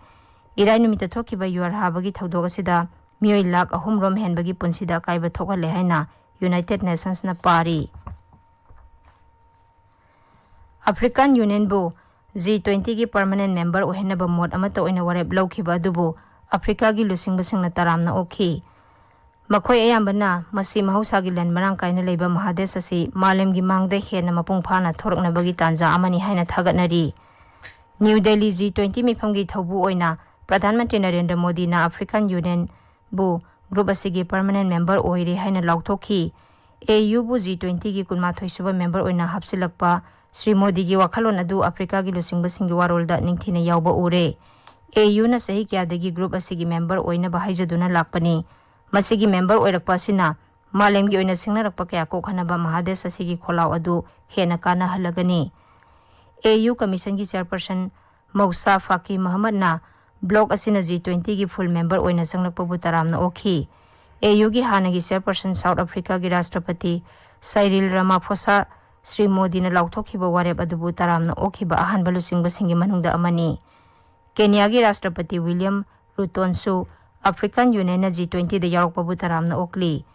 ꯏꯔꯥꯏ ꯅꯨꯃꯤꯠꯇ ꯊꯣꯛꯈꯤꯕ ꯌꯨꯍꯥꯔ ꯍꯥꯕꯒꯤ ꯊꯧꯗꯣꯛ ꯑꯁꯤꯗ ꯃꯤꯑꯣꯏ ꯂꯥꯈ ꯑꯍꯨꯝ ꯔꯣꯝ ꯍꯦꯟꯕꯒꯤ ꯄꯨꯟꯁꯤꯗ ꯑꯀꯥꯏꯕ ꯊꯣꯛꯍꯜꯂꯦ ꯍꯥꯏꯅ ꯌꯨꯅꯥꯏꯇꯦꯗ ꯅꯦꯁꯟꯁꯅ ꯄꯥꯔꯤ꯫ ꯑꯐ꯭ꯔꯤꯀꯥꯟ ꯌꯨꯅꯤꯌꯟꯕꯨ ꯖꯤ ꯇ꯭ꯋꯦꯟꯇꯤꯒꯤ ꯄꯔꯃꯅꯦꯟ ꯃꯦꯝꯕꯔ ꯑꯣꯏꯍꯟꯅꯕ ꯃꯣꯠ ꯑꯃꯠꯇ ꯑꯣꯏꯅ ꯋꯥꯔꯦꯞ ꯂꯧꯈꯤꯕ ꯑꯗꯨꯕꯨ ꯑꯐ꯭ꯔꯤꯀꯥꯒꯤ ꯂꯨꯆꯤꯡꯕꯁꯤꯡꯅ ꯇꯔꯥꯝꯅ ꯑꯣꯛꯈꯤ꯫ ꯃꯈꯣꯏ ꯑꯌꯥꯝꯕꯅ ꯃꯁꯤ ꯃꯍꯧꯁꯥꯒꯤ ꯂꯟ ꯃꯔꯥꯡ ꯀꯥꯏꯅ ꯂꯩꯕ ꯃꯍꯥꯗꯦꯁ ꯑꯁꯤ ꯃꯥꯂꯦꯝꯒꯤ ꯃꯥꯡꯗ ꯍꯦꯟꯅ ꯃꯄꯨꯡ ꯐꯥꯅ ꯊꯣꯔꯛꯅꯕꯒꯤ ꯇꯥꯟꯖꯥ ꯑꯃꯅꯤ ꯍꯥꯏꯅ ꯊꯥꯒꯠꯅꯔꯤ꯫ ꯅ꯭ꯌꯨ ꯗꯦꯜꯂꯤ ꯖꯤ ꯇ꯭ꯋꯦꯟꯇꯤ ꯃꯤꯐꯝꯒꯤ ꯊꯧꯕꯨ ꯑꯣꯏꯅ ꯄ꯭ꯔꯙꯥꯟ ꯃꯟꯇ꯭ꯔꯤ ꯅꯔꯦꯟꯗ꯭ꯔ ꯃꯣꯗꯤꯅ ꯑꯐ꯭ꯔꯤꯀꯥꯟ ꯌꯨꯅꯤꯌꯟꯕꯨ ꯒ꯭ꯔꯨꯞ ꯑꯁꯤꯒꯤ ꯄꯔꯃꯅꯦꯟ ꯃꯦꯝꯕꯔ ꯑꯣꯏꯔꯦ ꯍꯥꯏꯅ ꯂꯥꯎꯊꯣꯛꯈꯤ꯫ ꯑꯦ ꯌꯨꯕꯨ ꯖꯤ ꯇ꯭ꯋꯦꯟꯇꯤꯒꯤ ꯀꯨꯟꯃꯥꯊꯣꯏ ꯁꯨꯕ ꯃꯦꯝꯕꯔ ꯑꯣꯏꯅ ꯍꯥꯞꯆꯤꯜꯂꯛꯄ ꯁ꯭ꯔꯤ ꯃꯣꯗꯤꯒꯤ ꯋꯥꯈꯜꯂꯣꯟ ꯑꯗꯨ ꯑꯐ꯭ꯔꯤꯀꯥꯒꯤ ꯂꯨꯆꯤꯡꯕꯁꯤꯡꯒꯤ ꯋꯥꯔꯣꯜꯗ ꯅꯤꯡꯊꯤꯅ ꯌꯥꯎꯕ ꯎꯔꯦ꯫ ꯑꯦ ꯌꯨꯅ ꯆꯍꯤ ꯀꯌꯥꯗꯒꯤ ꯒ꯭ꯔꯨꯞ ꯑꯁꯤꯒꯤ ꯃꯦꯝꯕꯔ ꯑꯣꯏꯅꯕ ꯍꯥꯏꯖꯗꯨꯅ ꯂꯥꯛꯄꯅꯤ꯫ ꯃꯁꯤꯒꯤ ꯃꯦꯝꯕꯔ ꯑꯣꯏꯔꯛꯄ ꯑꯁꯤꯅ ꯃꯥꯂꯦꯝꯒꯤ ꯑꯣꯏꯅ ꯁꯤꯡꯅꯔꯛꯄ ꯀꯌꯥ ꯀꯣꯛꯍꯟꯅꯕ ꯃꯍꯥꯗꯦꯁ ꯑꯁꯤꯒꯤ ꯈꯣꯜꯂꯥꯎ ꯑꯗꯨ ꯍꯦꯟꯅ ꯀꯥꯟꯅꯍꯜꯂꯒꯅꯤ꯫ ꯑꯦ ꯌꯨ ꯀꯃꯤꯁꯟꯒꯤ ꯆꯦꯌꯔꯄꯔꯁꯟ ꯃꯧꯁꯥ ꯐꯥꯀꯤ ꯃꯍꯃꯗꯅ ꯕ꯭ꯂꯣꯛ ꯑꯁꯤꯅ ꯖꯤ ꯇ꯭ꯋꯦꯟꯇꯤꯒꯤ ꯐꯨꯜ ꯃꯦꯝꯕꯔ ꯑꯣꯏꯅ ꯆꯪꯂꯛꯄꯕꯨ ꯇꯔꯥꯝꯅ ꯑꯣꯛꯈꯤ꯫ ꯑꯦ ꯌꯨꯒꯤ ꯍꯥꯟꯅꯒꯤ ꯆꯦꯌꯔꯄꯔꯁꯟ ꯁꯥꯎꯠ ꯑꯐ꯭ꯔꯤꯀꯥꯒꯤ ꯔꯥꯁꯇ꯭ꯔꯄꯇꯤ ꯁꯥꯏꯔꯤꯜ ꯔꯥꯃꯥꯐꯣꯁꯥ ꯁ꯭ꯔꯤ ꯃꯣꯗꯤꯅ ꯂꯥꯎꯊꯣꯛꯈꯤꯕ ꯋꯥꯔꯦꯞ ꯑꯗꯨꯕꯨ ꯇꯔꯥꯝꯅ ꯑꯣꯛꯈꯤꯕ ꯑꯍꯥꯟꯕ ꯂꯨꯆꯤꯡꯕꯁꯤꯡꯒꯤ ꯃꯅꯨꯡꯗ ꯑꯃꯅꯤ꯫ ꯀꯦꯅꯤꯌꯥꯒꯤ ꯔꯥꯁꯇ꯭ꯔꯄꯇꯤ ꯋꯤꯂꯤꯌꯝ ꯔꯨꯇꯣꯟꯁꯨ ꯑꯐ꯭ꯔꯤꯀꯥꯟ ꯌꯨꯅꯤꯌꯟꯅ ꯖꯤ ꯇ꯭ꯋꯦꯟꯇꯤꯗ ꯌꯥꯎꯔꯛꯄꯕꯨ ꯇꯔꯥꯝꯅ ꯑꯣꯛꯂꯤ꯫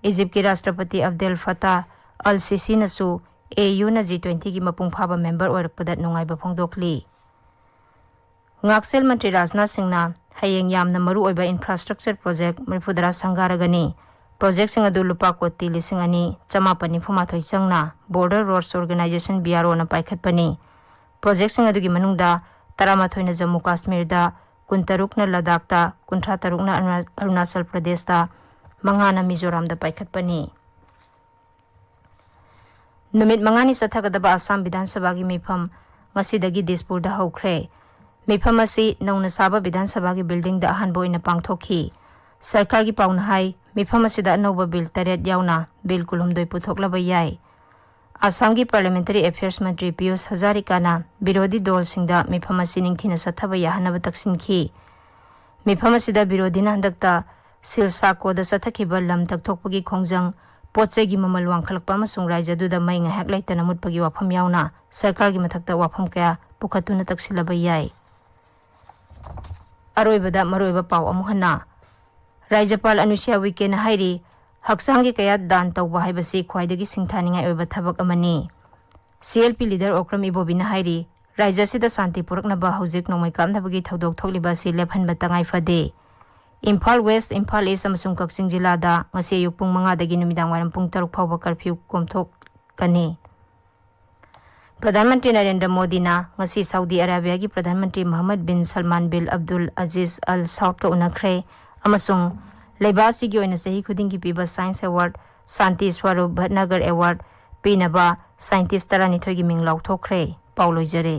ꯏꯖꯤꯞꯀꯤ ꯔꯥꯁꯇ꯭ꯔꯄꯇꯤ ꯑꯕꯗꯦꯜ ꯐꯇꯥ ꯑꯜ ꯁꯤꯁꯤꯅꯁꯨ ꯑꯦ ꯌꯨꯅ ꯖꯤ ꯇ꯭ꯋꯦꯟꯇꯤꯒꯤ ꯃꯄꯨꯡ ꯐꯥꯕ ꯃꯦꯝꯕꯔ ꯑꯣꯏꯔꯛꯄꯗ ꯅꯨꯡꯉꯥꯏꯕ ꯐꯣꯡꯗꯣꯛꯂꯤ꯫ ꯉꯥꯛꯁꯦꯜ ꯃꯟꯇ꯭ꯔꯤ ꯔꯥꯖꯅꯥꯊ ꯁꯤꯡꯅ ꯍꯌꯦꯡ ꯌꯥꯝꯅ ꯃꯔꯨꯑꯣꯏꯕ ꯏꯟꯐ꯭ꯔꯥꯁ꯭ꯇ꯭ꯔꯛꯆꯔ ꯄ꯭ꯔꯣꯖꯦꯛ ꯃꯔꯤꯐꯨꯇꯔꯥ ꯁꯪꯒꯥꯔꯒꯅꯤ꯫ ꯄ꯭ꯔꯣꯖꯦꯛꯁꯤꯡ ꯑꯗꯨ ꯂꯨꯄꯥ ꯀꯣꯇꯤ ꯂꯤꯁꯤꯡ ꯑꯅꯤ ꯆꯃꯥꯄꯟ ꯅꯤꯐꯨ ꯃꯥꯊꯣꯏ ꯆꯪꯅ Border Roads Organisation, B R O, ꯅ ꯄꯥꯏꯈꯠꯄꯅꯤ꯫ ꯄ꯭ꯔꯣꯖꯦꯛꯁꯤꯡ ꯑꯗꯨꯒꯤ ꯃꯅꯨꯡꯗ ꯇꯔꯥꯃꯥꯊꯣꯏꯅ ꯖꯝꯃꯨ ꯀꯥꯁꯃꯤꯔꯗ, ꯀꯨꯟꯇꯔꯨꯛꯅ ꯂꯗꯥꯈꯇ, ꯀꯨꯟꯊ꯭ꯔꯥ ꯇꯔꯨꯛꯅ ꯑꯔꯨꯅꯥ-, ꯑꯔꯨꯅꯥꯆꯜ ꯄ꯭ꯔꯗꯦꯁꯇ, ꯃꯉꯥꯅ ꯃꯤꯖꯣꯔꯥꯝꯗ ꯄꯥꯏꯈꯠꯄꯅꯤ꯫ ꯅꯨꯃꯤꯠ ꯃꯉꯥꯅꯤ ꯆꯠꯊꯒꯗꯕ ꯑꯁꯥꯝ ꯕꯤꯙꯥꯟ ꯁꯚꯥꯒꯤ ꯃꯤꯐꯝ ꯉꯁꯤꯗꯒꯤ ꯗꯤꯁꯄꯨꯔꯗ ꯍꯧꯈ꯭ꯔꯦ꯫ ꯃꯤꯐꯝ ꯑꯁꯤ ꯅꯧꯅ ꯁꯥꯕ ꯕꯤꯙꯥꯟ ꯁꯚꯥꯒꯤ ꯕꯤꯜꯗꯤꯡꯗ ꯑꯍꯥꯟꯕ ꯑꯣꯏꯅ ꯄꯥꯡꯊꯣꯛꯈꯤ꯫ ꯁꯔꯀꯥꯔꯒꯤ ꯄꯥꯎꯅ ꯍꯥꯏ, ꯃꯤꯐꯝ ꯑꯁꯤꯗ ꯑꯅꯧꯕ ꯕꯤꯜ ꯇꯔꯦꯠ ꯌꯥꯎꯅ ꯕꯤꯜ ꯀꯨꯟꯍꯨꯝꯗꯣꯏ ꯄꯨꯊꯣꯛꯂꯕ ꯌꯥꯏ꯫ ꯑꯁꯥꯝꯒꯤ ꯄꯥꯔꯂꯤꯌꯥꯃꯦꯟꯇꯔꯤ ꯑꯦꯐꯤꯌꯔꯁ ꯃꯟꯇ꯭ꯔꯤ ꯄꯤꯌꯨꯁ ꯍꯖꯥꯔꯤꯀꯥꯅ ꯕꯤꯔꯣꯙꯤ ꯗꯣꯜꯁꯤꯡꯗ ꯃꯤꯐꯝ ꯑꯁꯤ ꯅꯤꯡꯊꯤꯅ ꯆꯠꯊꯕ ꯌꯥꯍꯟꯅꯕ ꯇꯛꯁꯤꯟꯈꯤ꯫ ꯃꯤꯐꯝ ꯑꯁꯤꯗ ꯕꯤꯔꯣꯙꯤꯅ ꯍꯟꯗꯛꯇ ꯁꯤꯜꯁꯥꯀꯣꯗ ꯆꯠꯊꯈꯤꯕ ꯂꯝ ꯇꯛꯊꯣꯛꯄꯒꯤ ꯈꯣꯡꯖꯪ, ꯄꯣꯠ ꯆꯩꯒꯤ ꯃꯃꯜ ꯋꯥꯡꯈꯠꯂꯛꯄ ꯑꯃꯁꯨꯡ ꯔꯥꯏꯖ꯭ꯌꯗꯨꯗ ꯃꯩ ꯉꯥꯏꯍꯥꯛ ꯂꯩꯇꯅ ꯃꯨꯠꯄꯒꯤ ꯋꯥꯐꯝ ꯌꯥꯎꯅ ꯁꯔꯀꯥꯔꯒꯤ ꯃꯊꯛꯇ ꯋꯥꯐꯝ ꯀꯌꯥ ꯄꯨꯈꯠꯇꯨꯅ ꯇꯛꯁꯤꯜꯂꯕ ꯌꯥꯏ꯫ ꯑꯔꯣꯏꯕꯗ ꯃꯔꯨꯑꯣꯏꯕ ꯄꯥꯎ ꯑꯃꯨꯛ ꯍꯟꯅ꯫ ꯔꯥꯖ꯭ꯌꯄꯥꯜ ꯑꯅꯨꯁ꯭ꯌꯥ ꯎꯏꯀꯦꯅ ꯍꯥꯏꯔꯤ, ꯍꯛꯆꯥꯡꯒꯤ ꯀꯌꯥꯠ ꯗꯥꯟ ꯇꯧꯕ ꯍꯥꯏꯕꯁꯤ ꯈ꯭ꯋꯥꯏꯗꯒꯤ ꯁꯤꯡꯊꯥꯅꯤꯡꯉꯥꯏ ꯑꯣꯏꯕ ꯊꯕꯛ ꯑꯃꯅꯤ꯫ C L P leader Okram ꯏꯕꯣꯕꯤꯅ ꯍꯥꯏꯔꯤ, ꯔꯥꯖ꯭ꯌ ꯑꯁꯤꯗ ꯁꯥꯟꯇꯤ ꯄꯨꯔꯛꯅꯕ ꯍꯧꯖꯤꯛ ꯅꯣꯡꯃꯩ ꯀꯥꯞꯅꯕꯒꯤ ꯊꯧꯗꯣꯛ ꯊꯣꯛꯂꯤꯕ ꯑꯁꯤ ꯂꯦꯞꯍꯟꯕ ꯇꯉꯥꯏ ꯐꯗꯦ꯫ ꯏꯝꯐꯥꯜ ꯋꯦꯁ꯭ꯠ, ꯏꯝꯐꯥꯜ ꯏꯁ꯭ꯠ ꯑꯃꯁꯨꯡ ꯀꯛꯆꯤꯡ ꯖꯤꯂꯥꯗ ꯉꯁꯤ ꯑꯌꯨꯛ ꯄꯨꯡ ꯃꯉꯥꯗꯒꯤ ꯅꯨꯃꯤꯗꯥꯡ ꯋꯥꯏꯔꯝ ꯄꯨꯡ ꯇꯔꯨꯛ ꯐꯥꯎꯕ ꯀꯔꯐ꯭ꯌꯨ ꯀꯣꯝꯊꯣꯛꯀꯅꯤ꯫ ꯄ꯭ꯔꯙꯥꯟ ꯃꯟꯇ꯭ꯔꯤ ꯅꯔꯦꯟꯗ꯭ꯔ ꯃꯣꯗꯤꯅ ꯉꯁꯤ ꯁꯥꯎꯗꯤ ꯑꯔꯥꯕꯤꯌꯥꯒꯤ ꯄ꯭ꯔꯙꯥꯟ ꯃꯟꯇ꯭ꯔꯤ ꯃꯍꯃꯗ ꯕꯤꯟ ꯁꯜꯃꯥꯟ ꯕꯤꯜ ꯑꯕꯗꯨꯜ ꯑꯖꯤꯖ ꯑꯜ ꯁꯥꯎꯗꯀ ꯎꯅꯈ꯭ꯔꯦ ꯑꯃꯁꯨꯡ ꯂꯩꯕꯥꯛ ꯑꯁꯤꯒꯤ ꯑꯣꯏꯅ ꯆꯍꯤ ꯈꯨꯗꯤꯡꯒꯤ ꯄꯤꯕ ꯁꯥꯏꯟꯁ ꯑꯦꯋꯥꯔꯗ ꯁꯥꯟꯇꯤ ꯁ꯭ꯋꯔꯨꯞ ꯚꯠꯅꯒꯔ ꯑꯦꯋꯥꯔꯗ ꯄꯤꯅꯕ ꯁꯥꯏꯟꯇꯤꯁ꯭ꯠ ꯇꯔꯥꯅꯤꯊꯣꯏꯒꯤ ꯃꯤꯡ ꯂꯥꯎꯊꯣꯛꯈ꯭ꯔꯦ꯫ ꯄꯥꯎ ꯂꯣꯏꯖꯔꯦ꯫